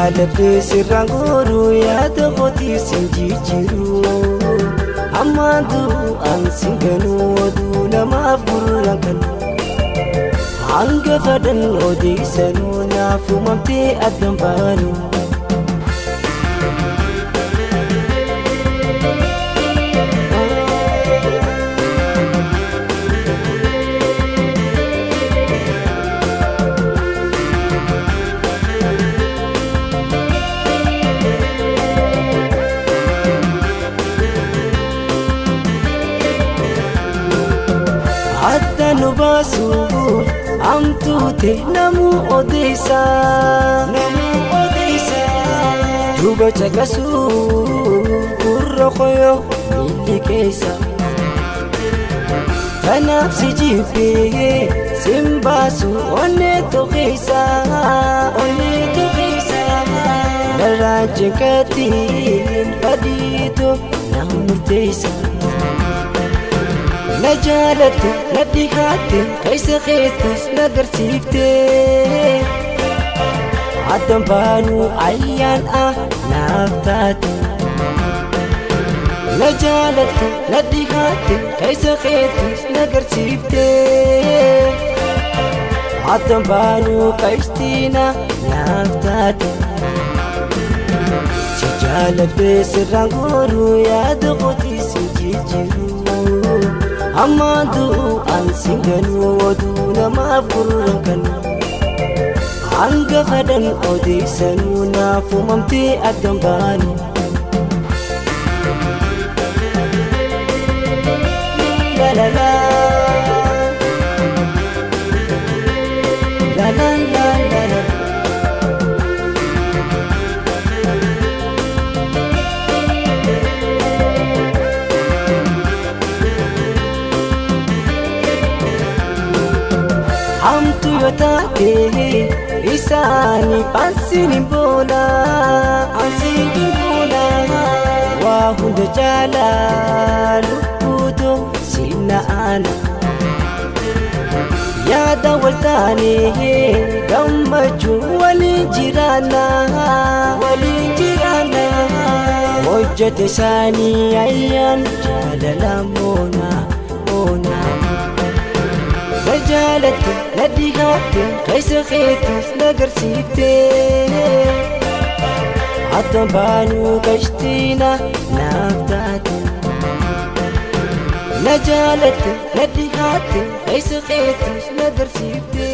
jaaladhe sirraan gooruu yaada kootii sin jijjiiru ammaan du'aan sin ganuu oduu namaaf gurraan kanu hanga fadhan odeessanuu naaf uumamtee addan baanu. Adda nu baasuuf amtuute namuu odeessa duuba caqasuuf gurra koyoo miilli keessa kanaaf si jibbee sin baasu onnee tokkeessa narraa jinkatiin fadiitu na murteessa. Na jaalatte na dhihaatte keessa keettis na garsiifte addan baanuu ayyaan a naaf taate. Na jaalatte na dhihaatte keessa keettis na garsiifte addan baanuu qaystiina naaf taate. Si jaaladhe sirraan gooruu yaada kootii sin jijjiiru ammaan du'aan sin ganuu oduu namaaf gurraan kanu hanga fadhan odeessanuu naaf uumamtee addan baanu. La la la la la la la la. Hamtu yoo taate isaaniif ansiin hin boona waa hunda caalaa lubbuutu sinna aana yaada wal taane gammachuu waliin jiraanna hojjete isaanii ayyaan jaalala moona moona. Na jaalatte na dhihaatte keessa keettis na garsiifte addan baanuu qashtiina naaf taate. Na jaalatte na dhihaatte keessa keettis na garsiifte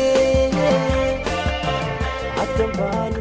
addan baanuu.